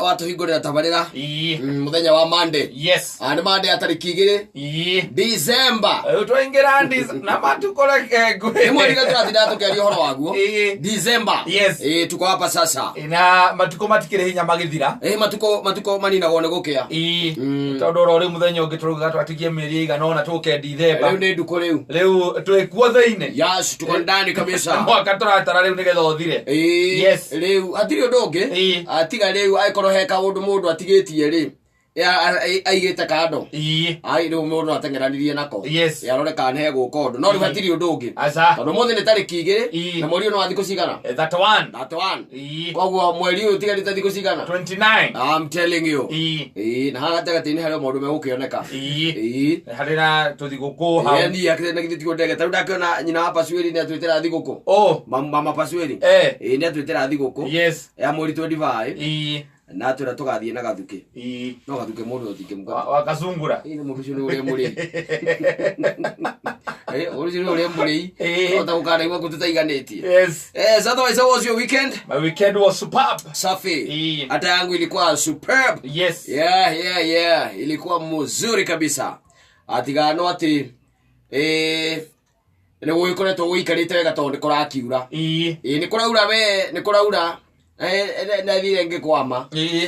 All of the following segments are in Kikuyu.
Watũhingũrĩra tabarĩra. Ii. Mũthenya wa Monday. Yes. Nĩ Monday ya tarĩki 2 Ii. December. Rĩu twaingĩra na matukũ reke Nĩ mweri ũrĩa tũratinda tũkĩaria ũhoro waguo. Ii. December. Yes. Ĩĩ, tuko hapa sasa. Na matukũ matikĩrĩ hinya magĩthira. Ĩĩ, matukũ maninagwo nĩ gũkĩa. Ii. Tondũ oro rĩu mũthenya ũngĩ tũraugaga twatigie mĩeri ĩigana ũna tũke Ndithemba. Rĩu nĩ ndukũ rĩu. Rĩu twĩkuo thĩinĩ. Yes, tuko ndani kabisa. Mwaka tũratara rĩu nĩgetha ũthire. Ĩĩ, Yes. Rĩu hatirĩ ũndũ ũngĩ. Ĩĩ. Tiga rĩu angĩkorwo he kaũndũ mũndũ atigĩtie rĩ, aigĩte kando. Ii. Ai rĩu mũndũ no ateng'eranirie nako. Yes. Ĩ, arore kana hegũka ũndũ. No rĩu hatirĩ ũndũ ũngĩ. Aca. Tondũ ũmũthĩ nĩ tarĩki 2 Ĩĩ. na mweri ũyũ nĩ wa thikũ cigana? 31. 31. Ii. Koguo mweri ũyũ ũtigarĩte thikũ cigana? 29. I'm telling you. Ii. Ĩĩ, na haha gatagatĩ-inĩ harĩ o maũndũ megũkĩoneka. Ii. Ĩĩ. Harĩ na tũthigũkũ hau. Ĩĩ, niĩ akĩrĩ na githĩ tiguo ndege. Ta rĩu ndakĩona nyina wa Pasueli nĩ atwĩtĩra thigũkũ. Oh. Mama Pasueli. Eh. Ĩĩ, nĩ atwĩtĩra thigũkũ. Yes. Ya mweri 25. Ii. Na atwĩra tũgathiĩ na gathukĩ. Ii. No gathukĩ mũndũ ũtingĩmũka. Wakazungura. Ĩĩ, nĩ mũndũ ũcio nĩ ũrĩa mũrĩi. Ĩĩ, ũcio nĩ ũrĩa mũrĩi. Ĩĩ. Ota gũkanaigua kũ tũtaiganĩtie. Yes. Yes, otherwise how was your weekend? My weekend was superb. Safi. Ĩĩ. Hata yangu ilikuwa superb. Yes. Yeah. Ilikuwa mzuri kabisa. Atigano atĩ nĩ gũgĩkoretwo gũikarĩte wega tondũ nĩ kũrakiura. Ii. Ĩĩ, nĩ kũraura we, nĩ kũraura. Nathire ngĩkwama. Ii.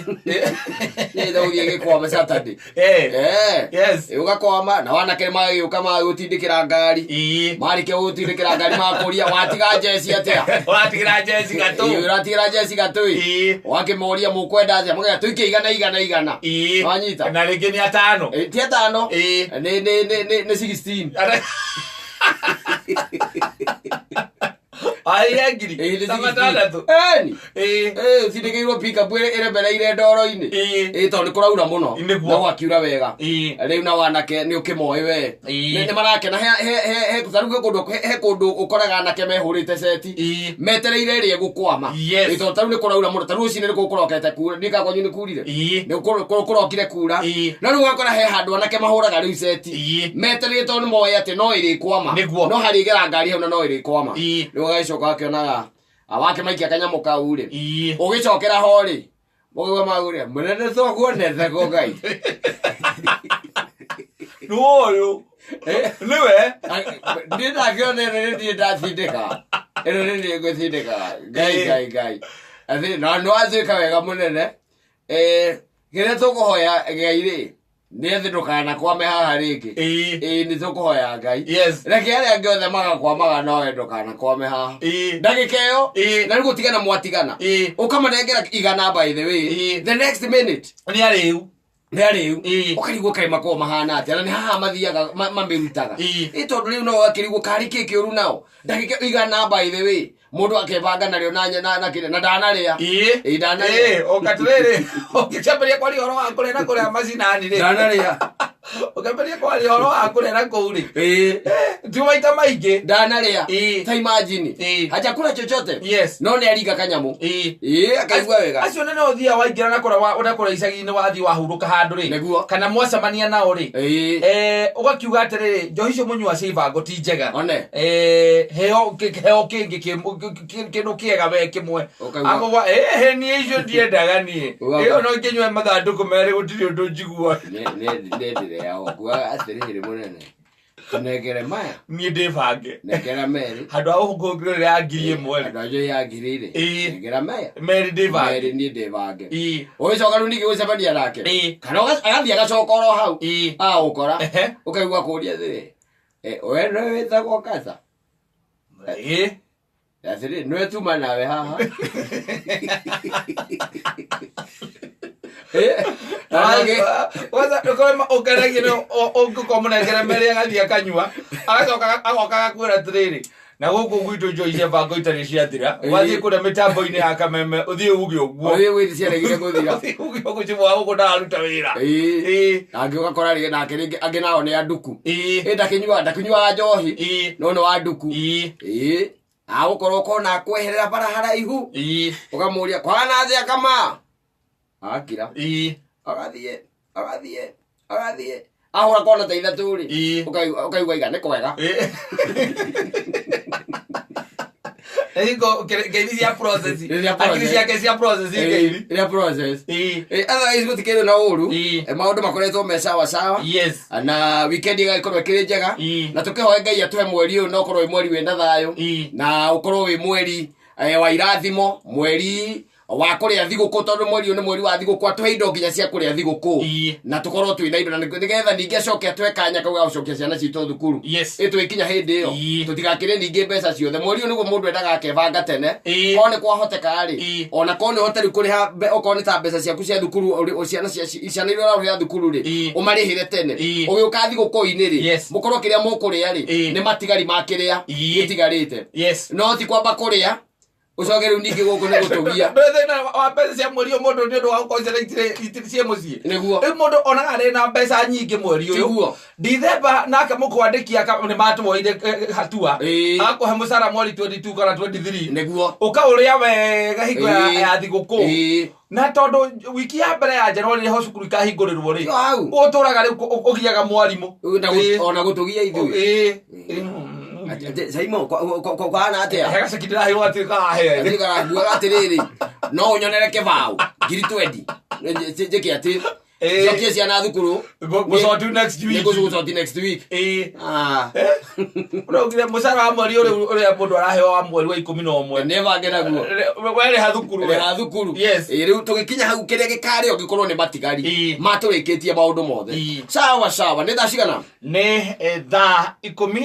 Nĩ ndagũthiĩ ngĩkwama Saturday. Eh. Eh. Yes. Ĩ, ũgakwama na wanake magĩũka magũtindĩkĩra ngari. Ii. Marĩkia gũgũtindĩkĩra ngari makũria watiga njeci atĩa? Ũratigĩra njeci gatũ. Ĩ, ũratigĩra njeci gatũ. Ii. Wakĩmoria mũkwenda atĩa? Mũgega tũikie igana igana igana. Ii. Wanyita? Na rĩngĩ nĩ atano. Ĩ, ti atano. Ĩ. Nĩ 16. Ai ngiri. Ĩ, nĩ Ta 16. matandatũ. Ĩni. Ĩ. Ĩ, ũtindĩkĩirwo pickup ĩremereire ndoro-inĩ. Ĩ. Ĩ, tondũ nĩ kũraura mũno. Nĩguo. Na gwakiura wega. Ĩ. Rĩu na wanake nĩ ũkĩmoĩ we. Ĩ. Nĩ marakena he ta rĩu he kũndũ ũkoraga anake mehũrĩte ceti. Ĩ. Metereire ĩrĩa ĩgũkwama. Yes. Ĩ, tondũ ta rĩu nĩ kũraura mũno. Ta rĩu rũcinĩ nĩ kũrokete kura. Ndiũĩ kana kwanyu nĩ kurire. Ĩ. Nĩ kũrokire kura. Ĩ. No rĩu ũgakora he handũ anake mahũraga rĩu ceti. Ĩ. Metereire tondũ nĩ moĩ atĩ no ĩrĩkwama. Nĩguo. No harĩgera ngari hau na no ĩrĩkwama. Ĩ. Rĩu ũgagĩcoka ũgakĩonaga wakĩmaikia kanyamũ kau rĩ. Ĩ. Ũgĩcokera ho rĩ. Mũgĩgwa magũrĩa mũnene twakuonete kũ Ngai. Nĩ ũyũ. Nĩwe. Ndiĩ ndakĩona ĩno nĩ niĩ ndatindĩka. Ĩno nĩ niĩ ngũtindĩkaga. Ngai Ĩ. Ngai Ngai. Atĩ na nĩ watuĩka wega mũnene. Kĩrĩa tũkũhoya Ngai rĩ nĩ atĩ ndũkanakwame haha rĩngĩ. Ĩ. Ĩĩ nĩ tũkũhoya Ngai. Yes. Reke arĩa angĩ othe magakwamaga nowe ndũkanakwame haha. Ĩ. Ndagĩka ĩyo Ĩ. na rĩu gũtigana mwatigana. Ĩ. Ũkamanengera igana by the way. Ĩ. The next minute Nĩ arĩu. nĩ arĩu. Ĩ. Ũkarigwo kaĩ makoragwo mahana atĩa na nĩ haha mathiaga mamĩrutaga. Ĩ. Ĩ tondũ rĩu no ũgakĩrigwo karĩ kĩ kĩũru nao. Ndagĩka igana by the way. Mũndũ akebanga narĩo na kĩrĩa na ndanarĩa. Ĩ. Ĩ, ndanarĩa. Ĩ, ũkatĩrĩrĩ ũngĩcambĩria kwaria ũhoro wa kũrĩa na kũrĩa macinani rĩ. Ndanarĩa. Ũkĩambĩrĩria kwaria ũhoro wa kũrĩa na kũu rĩ. Ĩ. Ti maita maingĩ. Ndanarĩa. Ĩ. Ta imagine. Ĩ. Hajakula chochote. Yes. No nĩ aringa kanyamũ. Ĩ. Ĩ, akaigua wega. Acio nene ũthiaga waingĩra na kũrĩa na kũrĩa icagi-inĩ wathiĩ wahurũka handũ rĩ. Nĩguo. Kana mwacemania nao rĩ. Ĩ. Ũgakiuga atĩrĩrĩ, njohi icio mũnyua cia ibango ti njega. One. Heo kĩngĩ kĩndũ kĩega we kĩmwe. Ũkaigua. Akauga, ĩhĩ niĩ icio ndiendaga niĩ. Ũgauga. Ĩyo no ngĩnyue mathandũkũ merĩ gũtirĩ ũndũ njigua. Nĩ ndĩrĩa nguaga atĩrĩrĩ mũnene. Tũnengere maya. Niĩ ndĩbange. Nengera merĩ. Handũ ha gũkũngũrĩra ya 1,000 rĩ. Andũ acio ya ngiri rĩ. Ĩ. Nengera maya. Merĩ ndĩbange. Merĩ niĩ ndĩbange. Ĩ. Ũgĩcoka rĩu ningĩ gũcemania nake. Ĩ. Kana agathiĩ agacoka oro hau. Ĩ. Agũkora. Ehe. Ũkaigua kũria atĩrĩ. We nĩwe wĩtagwo Kasa? Ĩ. Atĩrĩ, nĩwe tuma nawe haha. Kwanza ũkorwo ũkenagia nĩ ũngĩkorwo mũnengere merĩ agathiĩ akanyua agacoka agoka agakwĩra atĩrĩrĩ na gũkũ gwitũ njohi cia bango itarĩ ciathira wathiĩ kũrĩa mĩtambo-inĩ ya kameme ũthiĩ uge ũguo. Ũthiĩ wĩthi ciaregire gũthira. Ũthiĩ uge ũguo cibũ wa gũkũ ndararuta wĩra. Ĩĩ. Ĩĩ. Nangĩ ũgakora rĩngĩ nake rĩngĩ angĩ nao nĩ anduku. Ĩĩ. Ĩ ndakĩnyuaga njohi. Ĩĩ. No nĩ wa nduku. Ĩĩ. Ĩĩ. Agũkorwo ũkona akweherera bara haraihu. Ĩĩ. Ũkamũria kwana atĩa kama? Akira. Ĩĩ. Agathiĩ, agathiĩ, agathiĩ. Ahũra kona ta ithatũ rĩ. Ĩĩ. Ũkaigua iga nĩ kwega. Ĩĩ. Hingo ngeithi cia process. Cia process. Akiri ciake cia process ngeithi. Cia process. Ĩĩ. Otherwise gũtikĩrĩ na ũru. Ĩĩ. Maũndũ makoretwo me sawa sawa. Yes. Na weekend ĩgagĩkorwo ĩkĩrĩ njega. Ĩĩ. Na tũkĩhoe Ngai atũhe mweri ũyũ na ũkorwo wĩ mweri wĩna thayũ. Ĩĩ. Na ũkorwo wĩ mweri wa irathimo, mweri wa kũrĩa thigũkũ, tondũ mweri ũyũ nĩ mweri wa thigũkũ, atũhe indo nginya cia kũrĩa thigũkũ. Ĩĩ. Na tũkorwo twĩna indo na nĩgetha ningĩ acoke atũhe kanya kau ga gũcokia ciana citũ thukuru. Yes. Ĩtwĩkinya hĩndĩ ĩyo Ĩĩ. tũtigakĩrĩe ningĩ mbeca ciothe. Mweri ũyũ nĩguo mũndũ endaga akebanga tene. Ĩĩ. Korwo nĩ kwahoteka rĩ, Ĩĩ. ona korwo nĩ ũhote rĩu kũrĩha okorwo nĩ ta mbeca ciaku cia thukuru, ciana ciana iria ũrarĩhĩra thukuru rĩ, Ĩĩ. ũmarĩhĩre tene. Ĩĩ. Ũgĩũka thigũkũ-inĩ rĩ, Yes. mũkorwo kĩrĩa mũkũrĩa rĩ, Ĩĩ. nĩ matigari ma kĩrĩa Ĩĩ. gĩtigarĩte. Yes. No ti kwamba kũrĩa ũcoke rĩu ningĩ gũkũ nĩ gũtũgia. Ndũĩ thĩna wa mbeca cia mweri ũyũ mũndũ nĩ ũndũ wa gũkorwo ciana itirĩ ciĩ mũciĩ. Nĩguo. Rĩu mũndũ onaga arĩ na mbeca nyingĩ mweri ũyũ. Tiguo. Dithemba nake mũkwandĩki nĩ matuoire hatua. Ĩĩ. Agakũhe mũcara mweri 22 kana 23. Nĩguo. Ũkaũrĩa wega hingo Ĩĩ. ya thigũkũ. Ĩĩ. Na tondũ wiki ya mbere ya January nĩho cukuru ikahingũrĩrwo rĩ. Yo hau. Ũtũraga rĩu ũgiaga mwarimũ. Na Ĩĩ. ona gũtũgia ithuĩ. Ĩĩ. Saimo, kwana atĩa? He gaceki ndĩraheirwo atĩ karahe. Ndigaraguaga atĩrĩrĩ, no ũnyonere kĩbaũ ngiri twendi njĩke atĩ Ĩĩ. njokie ciana thukuru. Ngũcoti next week. Nĩngũcoti next week. Ĩĩ. Ah. Ũraugire mũcara wa mweri ũrĩa ũrĩa mũndũ araheo wa mweri wa 11. Nĩbange naguo. Werĩha thukuru we. Rĩha thukuru. Yes. Ĩĩ, rĩu tũgĩkinya hau kĩrĩa gĩkarĩo gĩkorwo nĩ matigari Ĩĩ. matũrĩkĩtie maũndũ mothe. Ĩĩ. Sawa sawa, nĩ thaa cigana? Nĩ thaa 10.